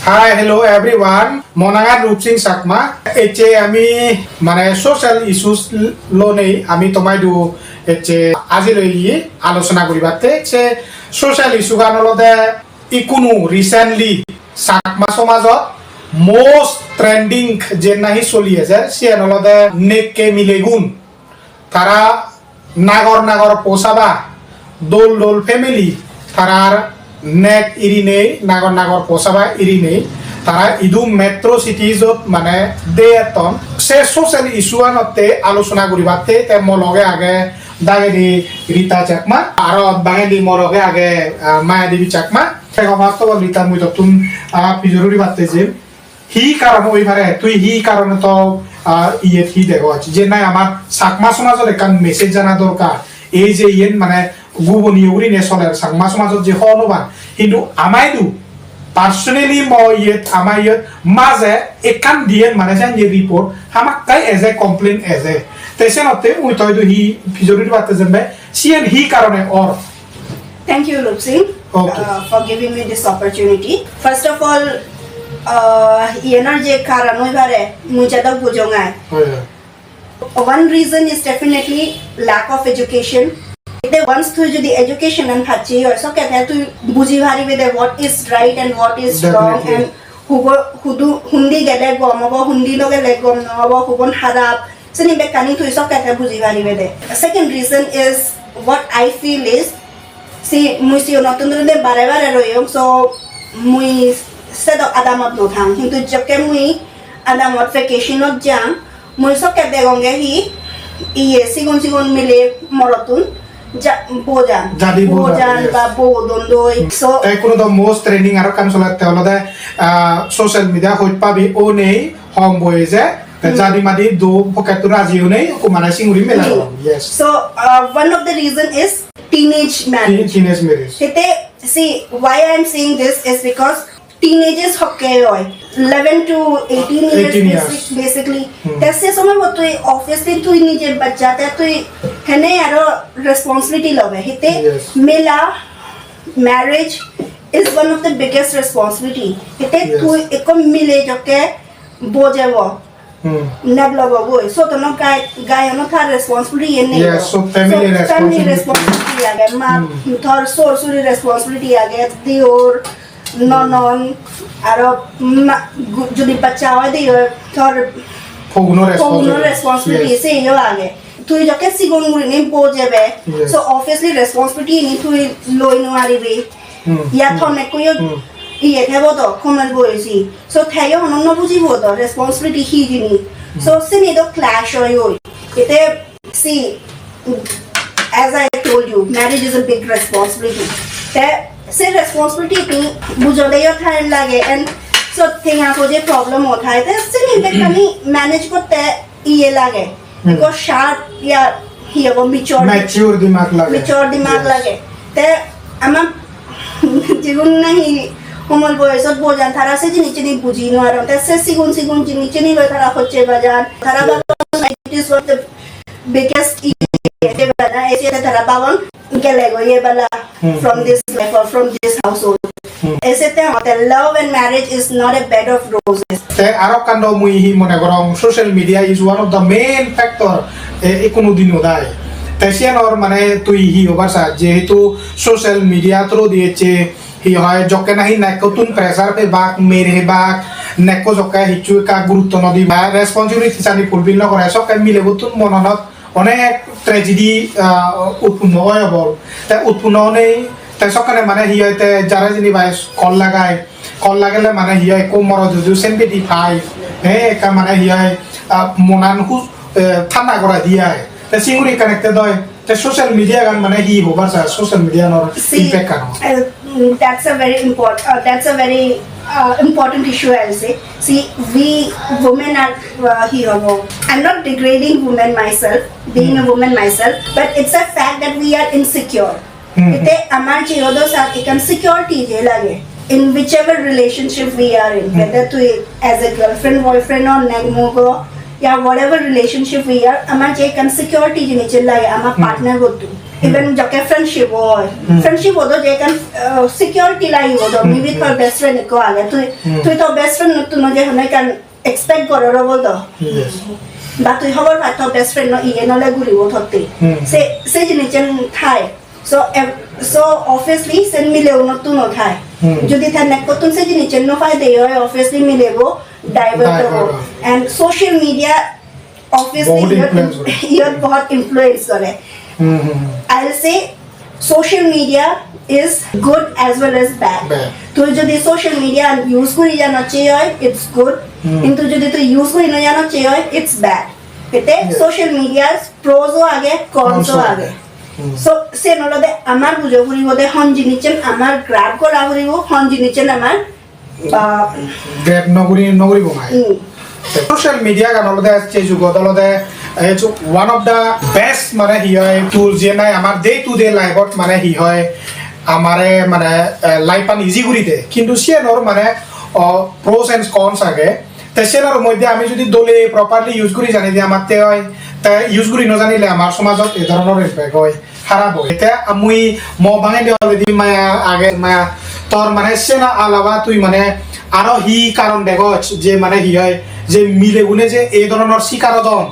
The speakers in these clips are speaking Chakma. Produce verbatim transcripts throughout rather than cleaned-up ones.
Hi, hello everyone. Mo nangan Rupsing Chakma. Ecche ami mane social issues lonei ami tomaidu ecche ajil oye alochona guribatte. Se social issue gan olode ikkunu recently Chakma somajot most trending je nahi soli ejer, siyan olode nekke milegun tara nagor nagor posaba, dol dol family, tarar nek irinei, nagor nagor posaba irinei, tara idu metro cities-ot mane de etton. Se social issue anotte alochona guribatte te mo loge age dagedi Rita Chakma, aro bangedi mo loge age, ah, Maya Devi Chakma. Te first of all, Rita, mui tottun, ah, pijor guribatte jem. Hi karon oi pare? Tui hi karone to, ah, iyet hi degoj? Je nai amar Chakma somajot ekkan message jana dorkar. Ei je iyen mane guboniye gurinei soler Chakma somajot je hono ban. Hintu amaidu personally mo iyet, ama iyet maje ekkan diyen mane sen je report hamakkai eje, complain eje. Te senotte mui toidu hi pijor guribatte jembe, siyen hi karone or? Thank you, Rupsing, Okay. uh, for giving me this opportunity. First of all, uh, iyenor je karan oi pare, mui jadok bujong ai. Oh, yeah. One reason is definitely lack of education. Te once tui jodi education an pacche oi, so kete tui buji paribe de what is right and what is wrong Definitely. And hubo, hudu, hundi gele gom obo, hundi no gele gom no obo, hubon harap, sini bekkani tui sokke te buji paribe de. Second reason is what I feel is, si mui siyonottun dhuri de bare bare royong, so mui sedok adamot no thang. Hintu jokke mui adamot vacation-ot jang, mui sokke degonge hi iye sigon sigon mile morotun ja-, bojan. Jadi bojan, bojan, yes. Ba bodon doi. Hmm. So te ikkunu do most trending aro ekkan solette olode, ah, social media hoj pabi o nei, hom boyese, te Hmm. jadi madi do pocket-tun raji o nei, ekku mane singuri mela Hmm. gotton. Yes. So, uh, one of the reason is teenage marriage. Teen-, teenage marriage. Hete, see, why I am saying this is because teenagers hokke oi, eleven to eighteen years, eighteen years. Basic-, basically. Hmm. Te se somoy tui obviously tui nije baccha, te tui hene aro responsibility lobe. Hete Yes. mela marriage is one of the biggest responsibility. Hete Yes. tui ekko mile jokke bojebo. Hmm. Neg lobo goi. So tono gai, gai ono thar responsibility yen nei. Yes, so family So family responsibility. Responsibility age, ma, Hmm. thor sor suri responsibility age, diyor, nonon, aro ma, gu-, jodi baccha oi diyor, thor Poguno poguno responsibility. Responsibility Yes. se yo age. Tui jokke sigon gurinei bojebe, Yes. so obviously responsibility ni tui loi no aribi. Hmm, Ya hmm, thon ekku yo hmm. Iye thebo do, komel boyesi. So, te yo hono no bujibo do, responsibility hi jini. Hmm. So, sini do clash oi oi. Ete, see, as I told you, marriage is a big responsibility. Te, se responsibility ti bujode yo time lage, and so, tenga poje problem o thai. Te, sini bekkani manage korte iye lage. Hmm. Ekko sharp ya, hi hobo, mature. Mature dimak lage. Mature dimak Yes. lage. Te ama jigun nahi homol boyosot bojan, tara se jinisani buji no paron. Te se sigon sigon jinisani loi tara hojje bajan. Tara Yes. babon, it is what the biggest issue. Ese bana, ese tara babon. Gele go ye bala Hmm, from hmm. This life or from this household. Hmm. Ese te hote love and marriage is not a bed of roses. Te aro ekkan do mui hi mone gorong, social media is one of the main factor, e, ikkunu dinot ai. Te siyanor mane tui hi hobar sa, jehetu social media through di ecche hi hoi, jokke nahi nekkottun pressure pebak, mere hebak, nekko jokke hissu ekka gurutto no dibak, responsibility sani fulfill no gore, sokke milebottun mononot onek tragedy, ah, utpunno oi obol. Te utpunno onei, te sokkene mane hi oi, te jara jini bai call lagai, call lagele mane hi oi, ekko morot juju sympathy pai, he ekka mane hi oi, ah, monan hu-, eh, thanda gorai di ai. Te singuri connected oi. Te social media gan mane hi hobar sa, social media nor See, impact kan? Uh, mm, that's a very import-, uh, that's a very, uh, important issue, I'll say. See, we women are, uh, hi hobo. I'm not degrading women myself, being a Hmm. woman myself, but it's a fact that we are insecure. Hmm. Ete amar jiyodo sat ekkan security je lage. In whichever relationship we are in, Hmm. whether tui as a girlfriend, boyfriend or neg mugo, ya whatever relationship we are, amar je ekkan security jinis je lage, amar Hmm. partner gottu. Even jokke friendship oi, friendship odo je ekkan, uh, security lagibo do, maybe tor best friend ekko age, tui, tui tor best friend tun je hono ekkan expect goror obo do. Yes. Ba tui hobor pai tor best friend no iye nole guribo totte. Se, se jinissan thai. So, ev-, so obviously sen mile unottun o thai. Jodi thai nekkottun se jinissan no pai de oi, obviously milebo divert obo. And social media obviously iyot, iyot bahut influence gore. I'll say social media is good as well as bad. Tui jodi social media use guri jano che oi, it's good. Hintu jodi tui use guri no jano che oi, it's bad. Ete social media pros o age, cons o age. So, sen olode amar bujo puribo de hon jinissan amar grab gora puribo, hon jinissan amar, ah, grab no guri, no guribo nai. Social media gan olode se jugot olode, eh, one of the best mane hi oi tool je nai amar day to day life ot mane hi oi amare mane, eh, life an easy guri de. Kintu siyanor mane, oh, pros and cons age. Te siyanor moddhe ami jodi dole properly use guri jani de amatte oi, te use guri no janile amar somajot ei dhoronor impact oi, harap oi. Te mui mo bangedi already maya age, maya tor mane sena alaba tui mane aro hi karon degoj je mane hi oi je milegune je ei dhoronor sikar odon,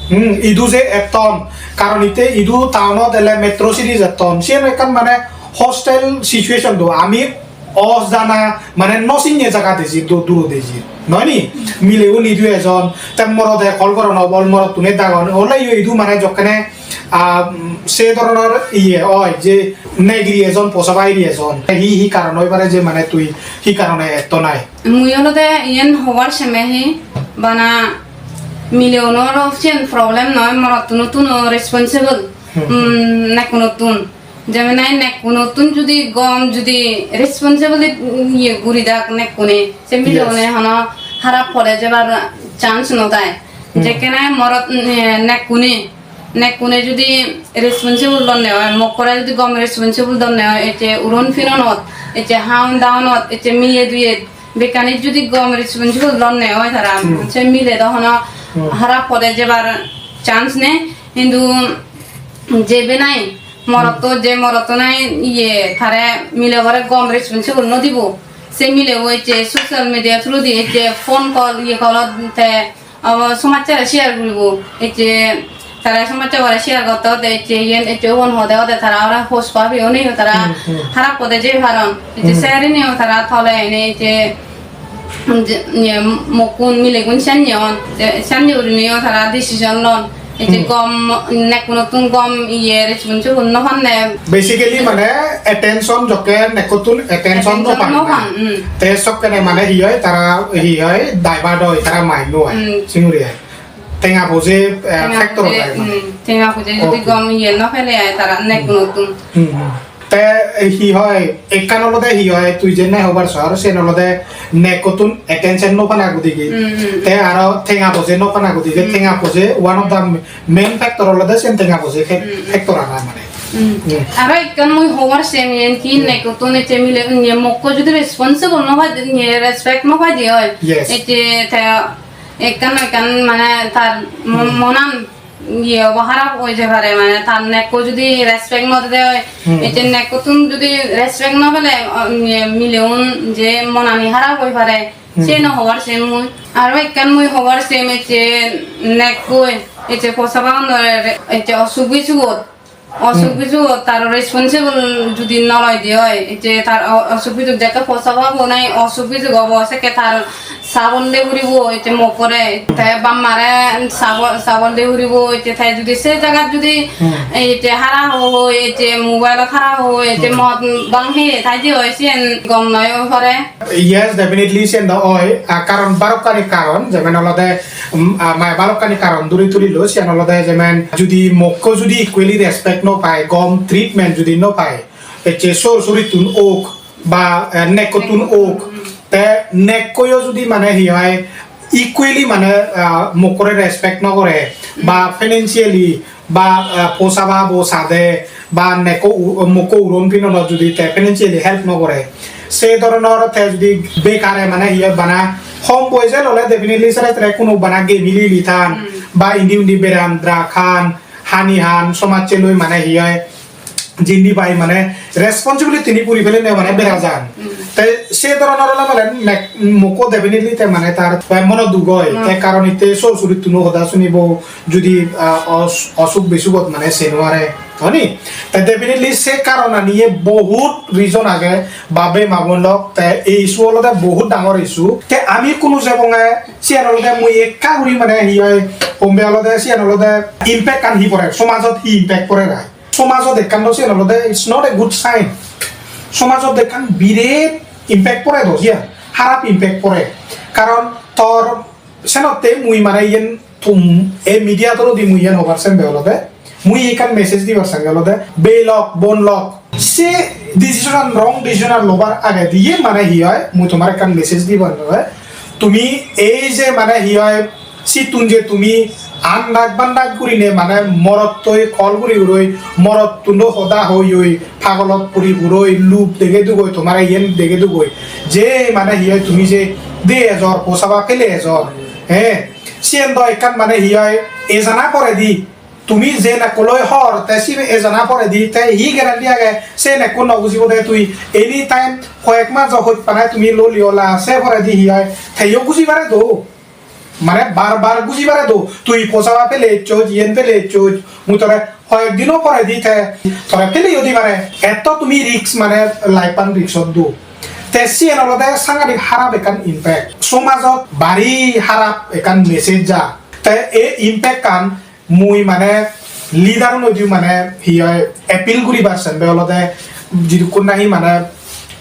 hmm, idu je etton, karon itte idu townot ele metro city jetton, siyan ekkan mane hostile situation do. Ami ojana mane no sinne jaga dejir, du-, duro dejir, noi ni? Milegun idu ejon, te morode call goron, obol morottune dagon, ole yo idu mane jokkene, ah, mm, se dhoronor iye oi je negiri ejon, posaba iri ejon. Hi hi karon oi pare je mane tui hi karone etto nai? Mui olode iyen hobar seme hi bana milegunor siyen problem noi, morottunottun o responsible. Mm, nekkunottun. Jemon nahi nekkunottun judi gom judi responsible iye guri dak nekkune, se milegune hono harap pore jebar chance no thai. Jekkene morot, mm, nekkune, nekkune judi responsible donne oi, mokkore judi gom responsible donne oi, ecche uron pinonot, ecche haon daonot, ecche miye duye, bekkani judi gom responsible donne oi tara, se mile do hono harap pore jebar chance nei. Hintu jebe nahi morotto, je morotto nahi iye tare mile gore gom responsible no dibo. Se milebo ecche social media through di ecche phone call, iye call-ot te abo somassare share guribo. Ecche tara somassare share gotto de ecche iyen ecche ubon hode hode tara ora hos pabi oneyo tara harap pode jei paron. Ecche share niyo tara tole ene ecche je, iye, mokkun milegun senne on, te senne gurineiyo tara decision lon. Ecche gom, nekkunottun gom iye responsible no panne. Basically, mane attention jokke nekkottun attention no pan. Te sokkene mane hi oi, tara hi oi, divert oi, tara mind no oi. Singuri ai. Tenga poje, eh, factor oi mane. Tenga poje jodi gom iye no pele ai tara nekkunottun. Te hi hoi, ekkan olode hi hoi, tui jenne hobar sor, sen olode nekkottun attention no pana gudigi. Te aro tenga poje no pana gudigi, tenga poje one of the main factor olode sen tenga poje fe-, factor ana mane. Aro ekkan mui hobar sem yen ki nekkottun ecche mile, iye, mokko judi responsible no pai, iye, respect no pai de oi. Yes. Ecche te ekkan ekkan mane tar mo-, monan iye obo harap oi jei pare, mane tar nekko judi respect no dede oi, ecche nekkottun judi respect no pele, o, iye, mileun je monani harap oi pare, siyen o hobar sem mui. Aro ekkan mui hobar sem ecche nekkoi, ecche posabagun dore, ecche osuk bisugot, osuk bisugot tar responsible judi no loi de oi, ecche tar o-, osuk bisuk jekke posababo nahi osuk bisuk obo, sekke tar sabonde guribo, ecche mokkore, te bap mare sabo-, sabonde guribo, ecche te judi se jagat judi, ecche hara ho ho, ecche mobile-ot hara ho ho, ecche mod bang heye thai de oi, siyen gom noi oi pare. Yes, definitely siyen do oi. Ah, karon balokkani karon, jemen olode, um, ah, mane balokkani karon duri tulilo, siyen olode jemen judi mokko judi equally respect no pai, gom treatment judi no pai, ecche sor surittun ok, ba, eh, nekkottun ok. Te nekkoyo judi mane hi hoi, equally mane, ah, mokkore respect no gore, ba financially, ba, ah, posababo sade, ba nekko u-, mokko uron pinonot judi te financially help no gore, se dhoronor te judi bekare mane hi hoi bana hom boyes ole definitely sere tere kuno bana game hili hili than, ba indi undi beram drug han, hani han, somajje loi mane hi hoi, jindi pai mane responsibility ni puri pele ne mane bera jan. Te se dhoronor ole mane mek-, mokko definitely te mane tar, eh, mono duk oi. Te karon itte sor surittuno hoda sunibo, judi, ah, os-, osuk bisugot mane se no pare, honi? Te definitely se karon aniye bohut reason age, babe ma bon lok, te ei issue olode bohut dangor issue. Te ami kunu jebonge siyan olode mui ekka guri mane hi oi, hombe olode siyan olode impact an hi pore, somajot hi impact pore gai. Somajot ekkan do siyan olode it's not a good sign. Somajot ekkan biret impact pore do siyan, harap impact pore. Karon tor senotte mui mane iyen tum, ei media through di mui iyen hobar sembe olode, mui ekkan message dibar sange olode, bhei lok, bon lok, se decision an, wrong decision an lobar agedi ye mane hi oi, mui tomar ekkan message dibar olode, tumi ei je mane hi oi, sittun je tumi andaj bandaj gurine mane morottoi call guri guroi, morottuno hoda hoi hoi, pagolot puri guroi, lup dege dugoi, tomare iyen dege dugoi, je mane hi oi tumi je de ejor, posaba pele ejor, he, siyen do ekkan mane hi oi, ejana poredi, tumi je nekko loi hor, te sibe ejana poredi, te hi guarantee age, se nekko no bujibo de tui, anytime hoyek majo hoj panai tumi loli ola, se poredi hi oi, teyo buji pare do. Mane bar bar buji pare do, tui posaba pele ecchoj, iyen pele ecchoj, mui tore hoyek dino poredi te, tore peleyo di pare. Etto tumi risk mane life an risk ot do. Te siyen olode sangadik harap ekkan impact. Somajot bari harap ekkan message ja. Te ei impact an mui mane leader unodi mane hi oi appeal guribar sembe olode jidukkun nahi mane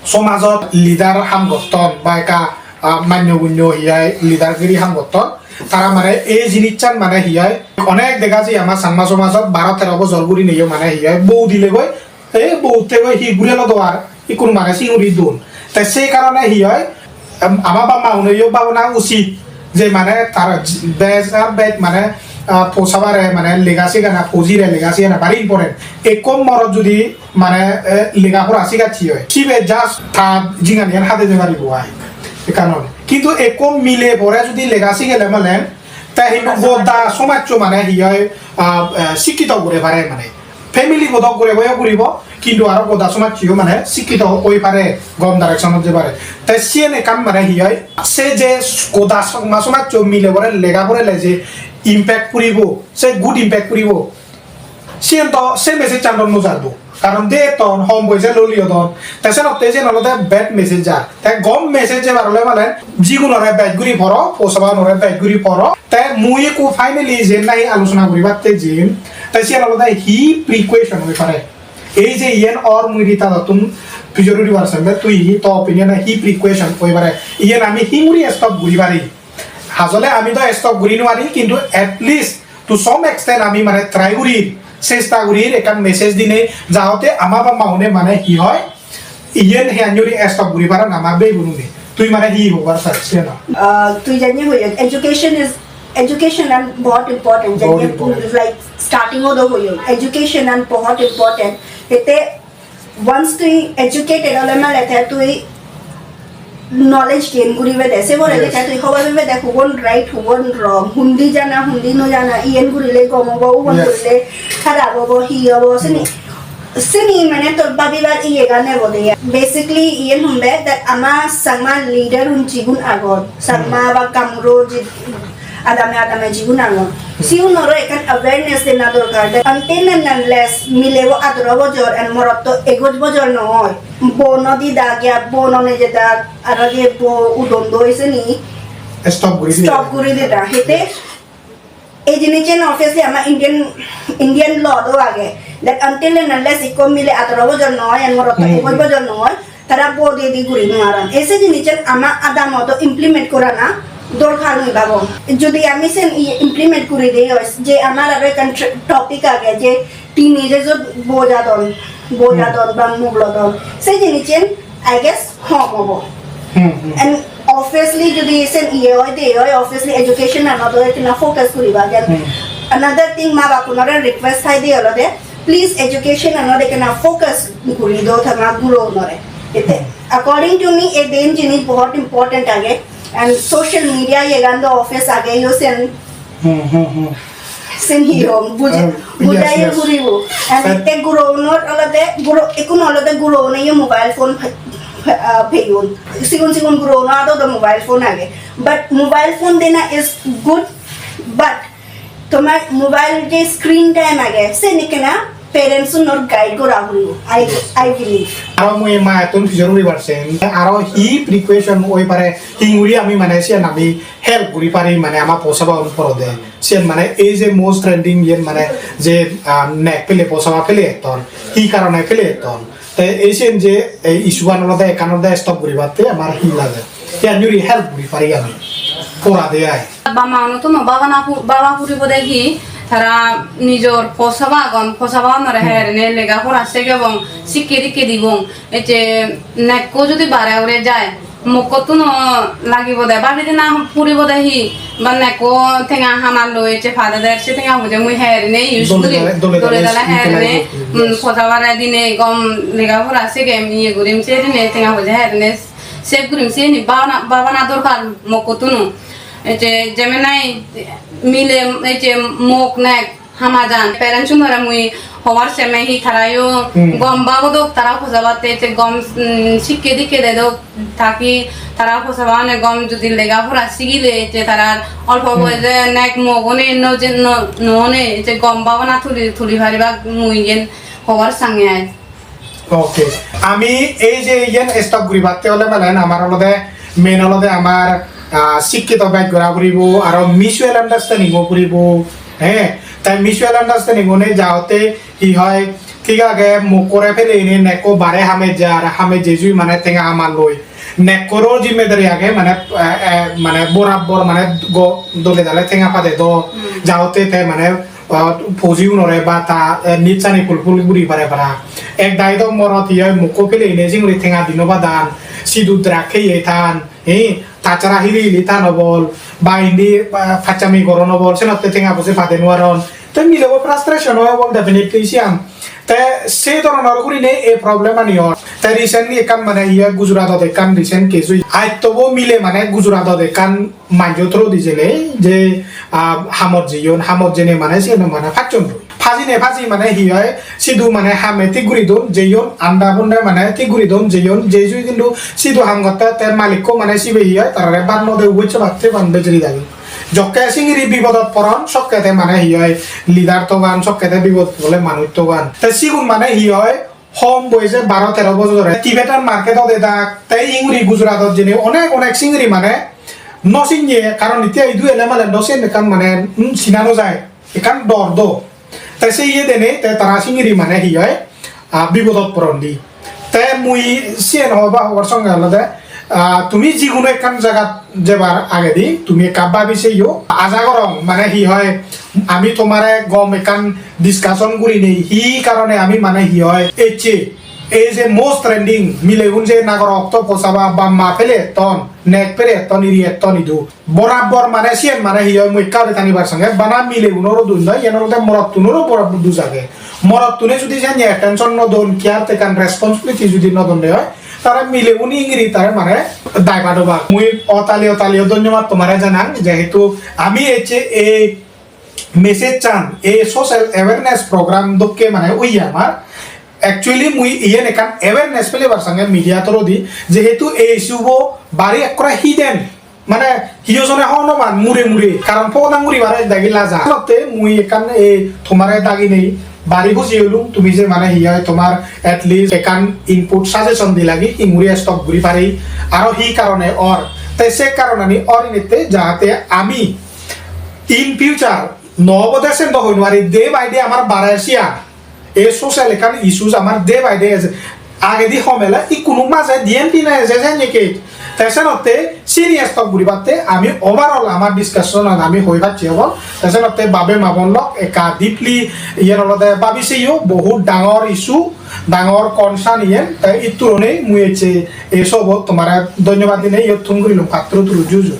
somajot leader ham gotton ba ekka, ah, manyo gunyo hi oi leader giri ham gotton. Tara mane ei jinissan mane hi oi onek dega jai ama Changma somajot baro tero bojor gurineyo mane hi oi bou dilegoi, ei bou tegoi hi guri elo do ar ikkunu mane singuri don. Te sei karone hi oi, em, ama bap ma unoyo babona usit je mane tar j-, bej ar bej mane, ah, posabare mane lega sigana, pojire lega sigana bari important. Ekko morot judi mane, eh, lega pora sigacche oi, sibe just ta jinganiyan hade jei paribo ai. Ekkan oi. Kintu ekko mile pore judi lega sigele malen, te hintu goda somajcho mane hi oi, ah, eh, sikkito guri pare mane. Family bodok guri boyo guribo, kintu aro goda somajcho mane sikkito oi pare, gom direction-ot jei pare. Te siyen ekkan mane hi oi, se je goda Changma somajcho mile pore lega porele je impact puribo, se good impact puribo. Siyen to se message-an no jar do. Karon de ton hom boyse loli odon. Te senotte siyen olode bad message jar. Te gom message jebar ole mane jigunore bej guri poro, posabanore bej guri poro. Te mui ekku finally jen nahi alochona guribatte jen. Te siyen olode hi precaution oi pare. Ei je iyen or mui Rita dottun pujor guribar sembe tui hi to opinion hi precaution oi pare. Iyen ami hi muri stop guri pari. Asole ami to stop guri no pari, kintu at least to some extent ami mane try guri, chesta guri ekkan message dine, jahote ama bap ma une mane hi oi, iyen he anjori stop guri paran ama bei bunune. Tui mane hi hobar sas, siyan? Ah, tui janye hoyok, education is, education an bahut important, bahut janye important. Like starting o do hoyok, education an bahut important. Ete once tui educated ole mane te tui knowledge gain guribe de, se pore de. Yes. Te tui hobor pebe de hubon right, hubon wrong, hundi jana, hundi no jana, iyen gurile gom obo, ubon. Yes. Gurile harap obo, hi obo, sini. Hmm. Sini mane tor babibar iyegan ebo de. Basically, iyen humbe that ama Changma leader un jigun agon, Changma, hmm, ba Gamro ji-, adame adame jigun agon. Sigunoro ekkan awareness dena dorkar. Until and unless milebo ataro bojor and morotto egoj bojor no oi, bo no didak ya, bo no nejedak, aro je bo udon doi seni stop guri didak. Stop guri didak. Hete ei jinissan obviously ama Indian, Indian law do age that until and unless ikko mile ataro bojor no oi and morotto, hmm, egoj bojor no oi, tara bo dei dei guri no paron. Ei se jinissan ama adamot o implement gorana dorkar mui babong. Jodi ami sen i-, implement guri dei oi, je amar aro ekkan tr-, topic age je teenage-ot bo jadon, bo, hmm, jadon ba muk lodon. Se jinissan, I guess, hom obo. Hmm, hmm. And obviously, jodi sen iye oi dei oi, obviously education anot o ekkena focus guriba. Then, hmm, another thing, ma bapunore request thai de olode, please, education anot ekkena focus guri do toma gurogunore. Ete, according to me, ei diyen jinis bahut important age, and social media yegan do office age yo sen. Hmm, hmm, hmm. Sen hi hom, buj-, ah, bujai yes, yes. Puribo. And te gurogunor olode, guro, ekkun olode guroguneyo mobile phone phe-, phe-, ah, peyon. Sigon sigon guroguno adot do mobile phone age. But mobile phone dena is good, but tomar mobile je screen time age, sen ekkena parents unor guide gora puribo. I, I believe. Aro mui mattun pijor guribar sen, aro hi precaution oi pare, hinguri ami mane siyan ami help guri pari, mane ama posabagun porode. Siyen mane ei je most trending iyen mane je, ah, neck pele, posaba pele etton, hi karone pele etton? Te ei siyen je ei issue an olode ekkan olode stop guribatte amar hi lage? Siyan juri help guri pari ami. Porade ai. Bap ma unottun no babana pu-, baba puribo de hi, tara nijor posaba agon, posaba onore, hmm, herene lega pora segebong, sikke dikke dibong. Ecche nekko judi bare ure jai, mokkottuno lagibo de, babide na puribo de hi, ba nekko tenga hamar loi ecche pade der, se tenga poje mui herine use gurim, dole dale, dole dale herine, utilize gurim, um, yes. Poja bare dine gom lega pora segem iye gurim, se dine tenga poje herine save gurim, seni babana, babana dorkar mokkottuno. Ecche jemon nahi mile ecche mok nek hama jan. Parents unore mui hobar seme hi tarayo, hmm, gom babodok tara pojabatte te gom, mm, sikke dikke dedok, taki tara pojabaune gom judi lega pora sigile te tarar olpo, hmm, boyose nek mogone no je-, no, no one te gom babana tuli, tuli paribak mui iyen hobar sange ai. Okay. Ami ei je iyen stop guribatte ole mane amar olode main olode amar, ah, sikkito bej gora puribo, aro mutual understanding o puribo, he? Tai mutual understanding o nei jaote hi hoi, thik age, mokkore pele ine nekko bare hame jar, hame jejui mane tenga hamar loi. Nekkoro jimmedari age mane, eh, eh, mane borabbor mane go-, dole dale tenga pade do, hmm, jaote te mane ah, poji unore ba ta, eh, needs ani fulfill guri pare para. Ek dagi do morot hi hoi mokko pele ine jinguri tenga di no padan, sidu drug heye than, eh, tachara hili hili than obol, ba indi, ah, pachami goron obol, senotte tenga poje pade no paron. Te milebo frustration oi obol definitely siyan. Te se doronor gurine ei problem ani or. Te recently ekkan mane iye Gujarat ot ekkan recent case oi. Aaj tobo mile mane Gujarat ot ekkan manjo through di jene je, ah, hamot jeyon, hamot jene mane siyen mane pacchon doi. Pajine paji mane hi hoi, sidu mane hame thik guri don, jeyon anda bunda mane thik guri don, jeyon, jejui hintu sidu ham gotte te malikko mane sibe hi hoi, tarare ban no de ubochche batte ban bejeri dagi. Jokke singiri bipodot poron, sokke te mane hi hoi, leader togan, sokke te bipod bole manuj togan. Te sigun mane hi hoi, hom boyese baro tero bojor ore Tibetan market ot edak, te inguri Gujarat ot jene onek onek singiri mane no sinye, karon itte idu ele mane no sin ekkan mane, hmm, sina no jai, ekkan dor do. Te se iye dene te tara singiri mane hi hoi, ah, bipodot poron di. Te mui siyen hoba hobar songe olode, ah, tumi jiguno ekkan jagat jebar agedi tumi ekka babi seyo. Aja gorong mane hi hoi ami tomare gom ekkan discussion gurinei hi karone ami mane hi hoi ecche ei je most trending milegun je nagor okto posaba ba ma pele etton, nek pele etton, iri etton idu. Borabor mane siyen mane hi hoi mui ekka guri tanibar sange bana milegunoro dun noi, iyen olode morottunoro borabor dus age. Morottune judi siyen attention no don, care tekan responsibility judi no don de hoi, tara milegun ingiri tara mane divert obak. Mui otali otali dhonyobad tomare janang, jehetu ami ecche ei message chan, ei social awareness program dokke mane oye amar. Actually mui iyen ekkan awareness pelebar sange media through di, jehetu ei issue bo bari ekkore hidden, mane hiyo jone hobor no pan mure mure, karon pogodang guribar ek dagi laja. Senotte mui ekkan ei tomare dagi nei, bari huji olung, tumi je mane hi hoi tomar at least ekkan input suggestion dilagi, inguri stop guri pari, aro hi karone or. Te se karonani or inette jahate ami in future no obode sen do hoi nwari, day by day amar barer siyan. Ei social ekkan issues amar day by day eje. Agedi homele ikkunu maje diyen tinen eje janye case. Te senotte sini stop guribatte ami overall amar discussion-ot ami hoi pacchi obol. Te senotte babe ma bon lok ekka deeply iyen olode babi seyo, bohut dangor issue, dangor concern iyen. Te itturone mui ecche ei sobot tomare dhonyobad dinei iyot thum gurilung, patturu turu juju.